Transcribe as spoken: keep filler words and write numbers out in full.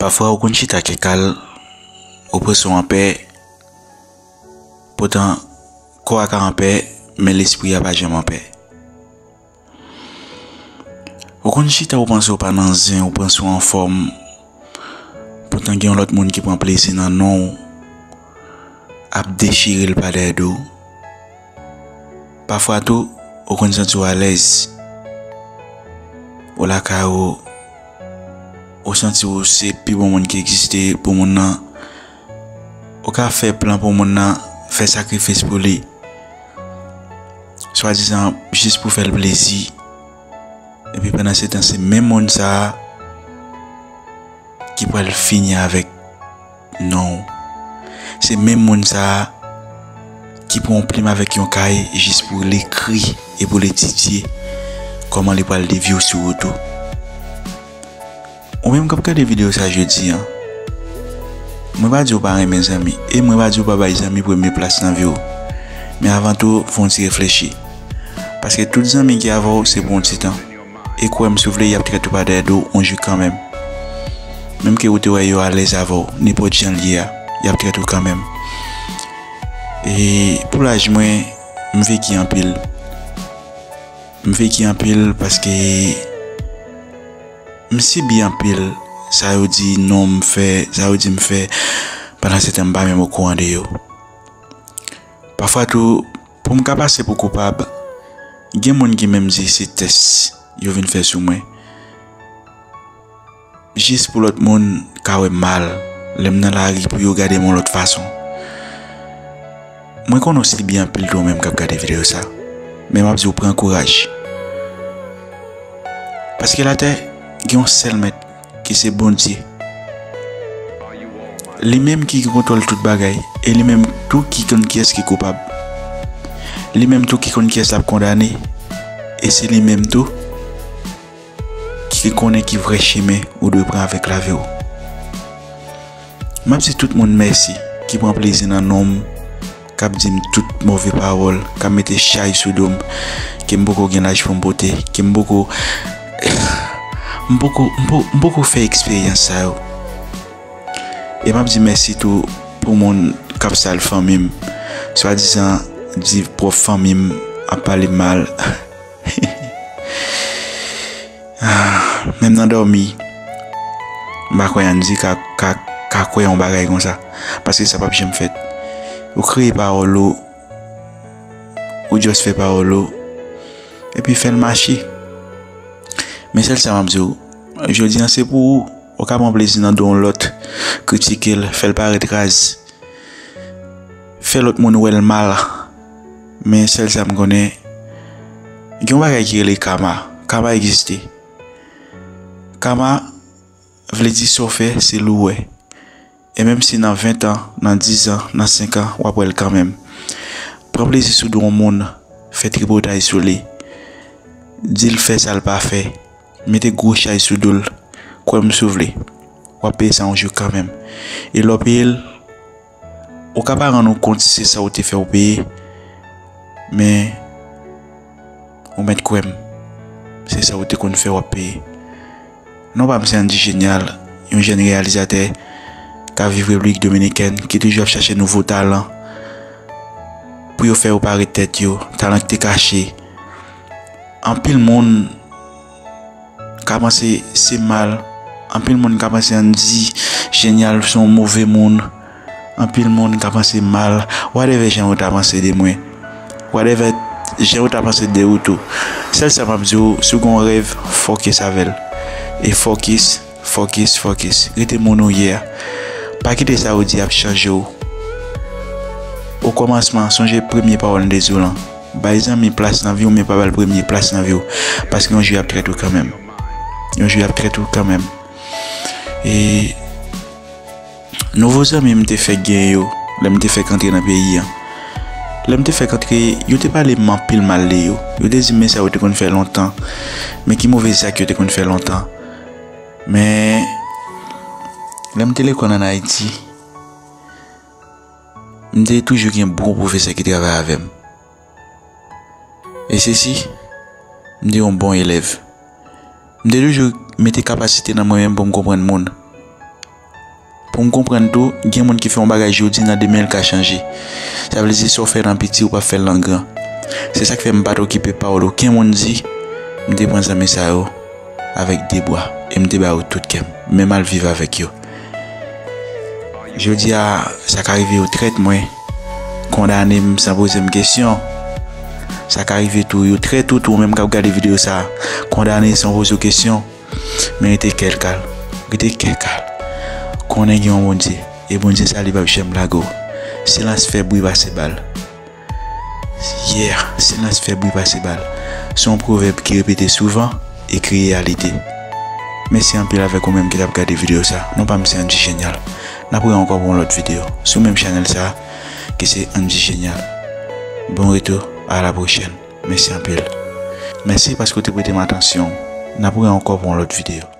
Pafwa, ou konn chita kèk al, ou panse w anpè, poutan kò a ka anpè, men lespri a pa janm anpè. Ou konn chita, ou panse w pa nan zen, ou panse w anfòm, poutan gen yon lòt moun ki pran plezi nan non w, ap dechire l pa dèyè do w. Pafwa tou, ou konn santi w alèz. Ou lakay ou, ou santi w se pi bon moun ki egziste pou moun nan. Ou ka fè plan pou moun nan, fè sakrifis pou li, swadizan jis pou fè l plezi. Epi pandan se tan, se menm moun sa a ki pral fini avèk non w. Se menm moun sa a ki pran yon plim avèk yon kay jis pou l ekri e pou l etidye kòman li pral devye w sou wout ou. Ou menm k ap gade videyo sa jodi a, mwen pa di w pa renmen zanmi, e mwen pa di w pa bay zanmi premye plas nan vi w. Men avan tou, fè yon ti reflechi. Paske tout zanmi ki avè w, se pou yon ti tan. E kwè m, si w vle, y ap trèt ou pa dèyè do w yon jou kanmenm. Menm ke ou te wè yo alèz avè w, nenpòt jan l ye a, y ap trèt ou kanmenm. E pou laj mwen, m veki anpil. M veki anpil paske m sibi anpil sa yo di non m fè, sa yo di m fè, pandan se tan m pa menm okouran de yo. Pafwa tou, pou m ka pase pou koupab, gen moun ki menm di se tès yo vin fè sou mwen. Jis pou lòt moun ka wè m mal lè m nan lari, pou yo gade m yon lòt fason. Mwen konnen w sibi anpil tou, ou menm k ap gade videyo sa. Men m ap di w, pran kouraj. Paske latè gen yon sèl mèt, ki se Bondye. Li menm ki gen kontwòl tout bagay, e li menm tou ki konn kiyès ki koupab. Li menm tou ki konn kiyès l ap kondane, e se li menm tou ki konnen ki vrè chemen ou dwe pran avèk lavi w. M ap di tout moun mèsi ki pran plezi nan non m, k ap di m tout move pawòl, k ap mete chay sou do m, ke m poko gen laj pou m pote, ke m poko, m poko, m po-, m poko fè eksperyans sa yo. E m ap di mèsi tou pou moun k ap sal fanmi m, swadizan di pwòp fanmi m ap pale m mal. Ah, menm nan dòmi, m pa kwè Andy ka, ka, ka kwè yon bagay konsa. Paske sa p ap janm fèt. Ou kreye pawòl ou, ou just fè pawòl ou, epi fè l mache. Men sèl sa m ap di w, jodi a se pou ou, ou ka pran plezi nan do yon lòt, kritike l, fè l parèt raz, fè lòt moun wè l mal. Men sèl sa m konnen, gen yon bagay ki rele kama. Kama egziste. Kama vle di sa w fè, se li w wè. E menm si nan ven tan, nan diz an, nan senk an, w ap wè l kanmenm. Pran plezi sou do yon moun, fè tripotay sou li. Di l fè sa l pa fè. Mete gwo chay sou do l. Kwè m si w vle, w ap peye sa yon jou kanmenm. E lè w peye l, ou ka pa rann ou kont si se sa w te fè w peye, men ou mèt kwè m, se sa w te konn fè w ap peye. Non pa m se Andy Génial, yon jèn reyalizatè k ap viv Repiblik Dominikèn, ki toujou ap chache nouvo talan pou yo fè yo parèt tèt yo, talan ki te kache. Anpil moun ka panse se mal. Anpil moun ka panse Andy Génial se yon move moun. Anpil moun ka panse mal. Whatever jan yo ta panse de mwen. Whatever jan yo ta panse de ou tou. Sèl sa m ap di w, si w gen yon rèv, focus avè l. E focus, focus, focus. Rete moun ou ye a. Pa kite sa yo di ap chanje w. Okòmansman, sonje premye pawòl m te di w lan. Bay zanmi plas nan vi w, men pa ba l premye plas nan vi w. Paske yon jou y ap trèt ou kanmenm. Yon jou y ap trèt ou kanmenm. E nouvo zanmi m te fèk gen yo, lè m te fèk antre nan peyi an. Lè m te fèk antre, yo te pale m anpil mal de yo. Yo te di m, men sa yo te konn fè lontan. Men ki move zak yo te konn fè lontan. Men lè m te lekòl ann Ayiti, m te toujou gen bon pwofesè ki travay avè m. E sesi, m te yon bon elèv. M te toujou mete kapasite nan mwen menm pou m konprann moun. Pou m konprann tou, gen moun ki fè yon bagay jodi, nan demen l ka chanje. Sa vle di, sa w fè nan piti, ou p ap fè l nan gran. Se sa k fè m pa t okipe pawòl okenn moun di. M te pran zanmi sa yo avèk de bra e m te ba yo tout kè m, menm al viv avèk yo. Jodi a, sa ka rive yo trèt mwen, kondane m san poze m kesyon. Sa ka rive tou yo trèt ou tou, ou menm k ap gade videyo sa a, kondane san poze w kesyon. Men rete kè l kal, rete kè kal. Konnen gen yon Bondye, e Bondye sa li p ap janm lage w. Silans fè bri pase bal. Yeah, silans fè bri pase bal. Se yon pwovèb ki repete souvan e ki reyalite. Mèsi anpil avèk ou menm ki t ap gade videyo sa. Non pa m se Andy Génial. N ap wè ankò pou yon lòt videyo sou menm chanèl sa, ki se Andy Génial. Bon retour, à la prochaine. Mèsi anpil. Mèsi paske w te prete m atansyon. N ap wè ankò pou yon lòt videyo.